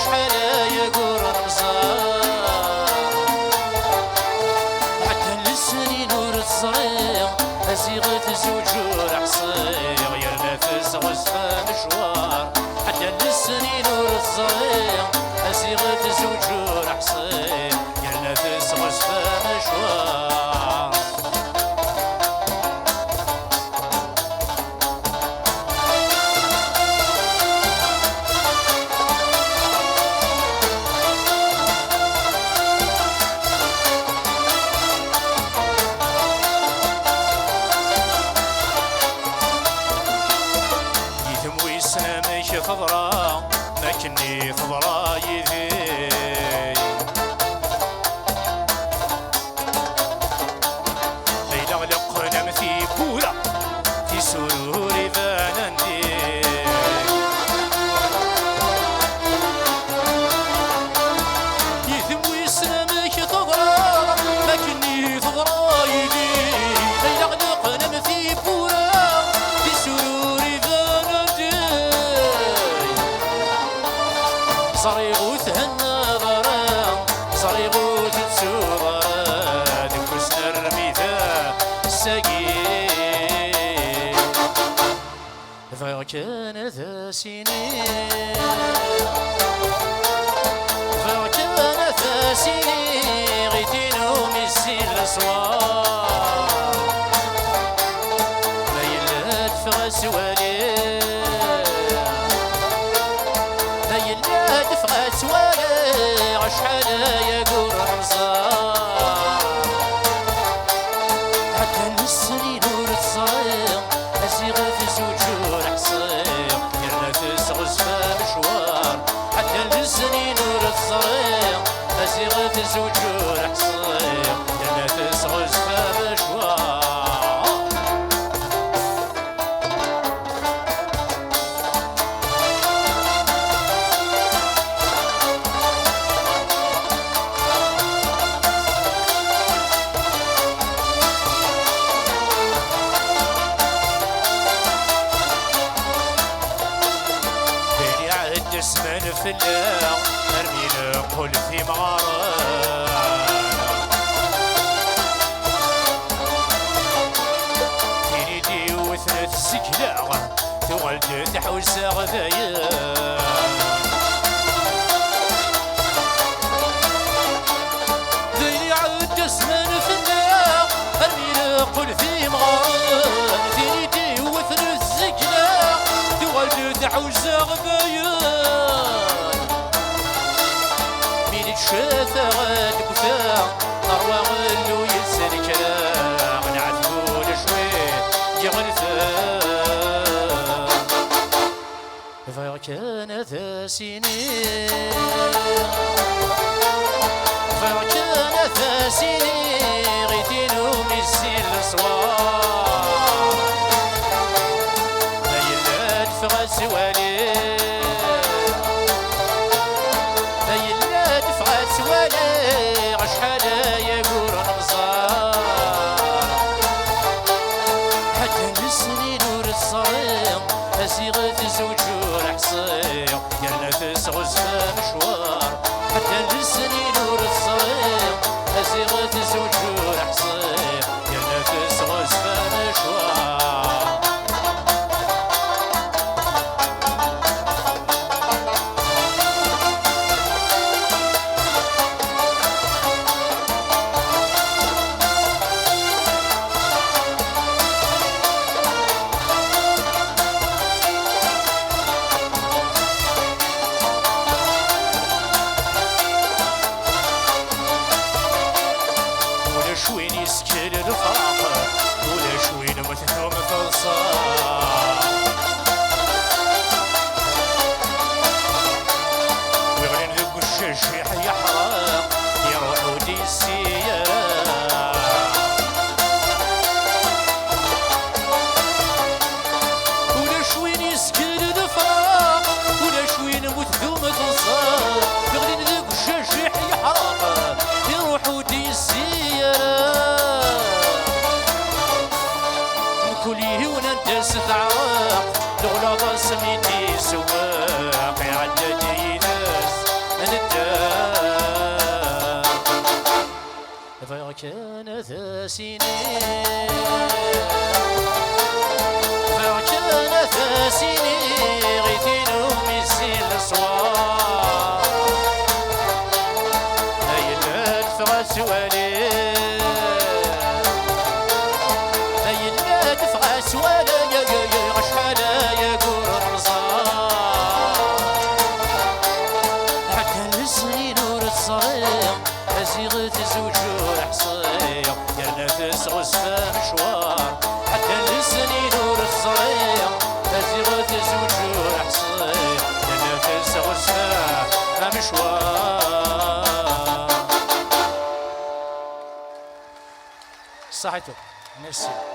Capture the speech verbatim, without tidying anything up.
Acḥal aya ur nẓer. Ɛeddan lesnin ur teẓriɣ, aziɣ tezweǧ ur ḥṣiɣ, yerna tesɣezf amecwar. Ɛeddan lesnin ur teẓriɣ, aziɣ tezweǧ ur ḥṣiɣ, yerna tesɣezf amecwar. Yid-m wissen amek teḍra, makken i teḍra yid-i. Layla ɣleqen am tiwwura, tisurur ibanen di. Yid-m wissen amek teḍra, makken i teḍra yid-i. Layla ɣleqen am tiwwura, tisurur ibanen di. Ẓriɣ ur thennaḍ ara, ẓriɣ ur tettuḍ ara deg usnermi d ass-agi. Bɣiɣ kan ad as-iniɣ, bɣiɣ kan ad as-iniɣ i tin umi zzin leṣwar. Ma yella teffeɣ ad twali, ma yella teffeɣ ad twali, acḥal aya ur nẓer. Ɛeddan lesnin ur teẓriɣ, aziɣ tezweǧ ur ḥṣiɣ, yerna tesɣezf amecwar. Ɛeddan lesnin ur teẓriɣ, aziɣ tezweǧ ur ḥṣiɣ, yerna tesɣezf amecwar. Dayen iɛedda zzman fell-aɣ, armi neqqel d imɣaren. Tini d yiwet n tsekla, tuɣal-d tḥuza dayen. Dayen iɛedda zzman fell-aɣ, armi neqqel d imɣaren. Tini d yiwet n tsekla, tuɣal-d tḥuza dayen. Mi nettcata deg uta, nerwa illu yettelkra, nɛetbu lecwi yeɣlfen. Bɣiɣ kan ad as-iniɣ, bɣiɣ kan ad as-iniɣ i tin umi zzin leṣwar. Ma yella teffeɣ ad twali, ma yella teffeɣ ad twali, acḥal aya ur nẓer. Ɛeddan lesnin ur teẓriɣ, aziɣ tezweǧ ur ḥṣiɣ, yerna tesɣezf amecwar. Ɛeddan lesnin ur teẓriɣ, aziɣ tezweǧ ur ḥṣiɣ, yerna tesɣezf amecwar. Kan ad as-iniɣ, bɣiɣ kan ad as-iniɣ i tin umi zzin leṣwar. Ayen ad teffeɣ ad twali, ayen ad teffeɣ ad twali, acḥal aya ur nẓer. Ḥetta d snin ur teẓri, aziɣ tezweǧ ur ḥṣiɣ, yerna tesɣezfa amecwar. Ḥetta d snin ur teẓri, aziɣ tezweǧ ur ḥṣiɣ, yerna tesɣezfa amecwar. Saḥit. Merci.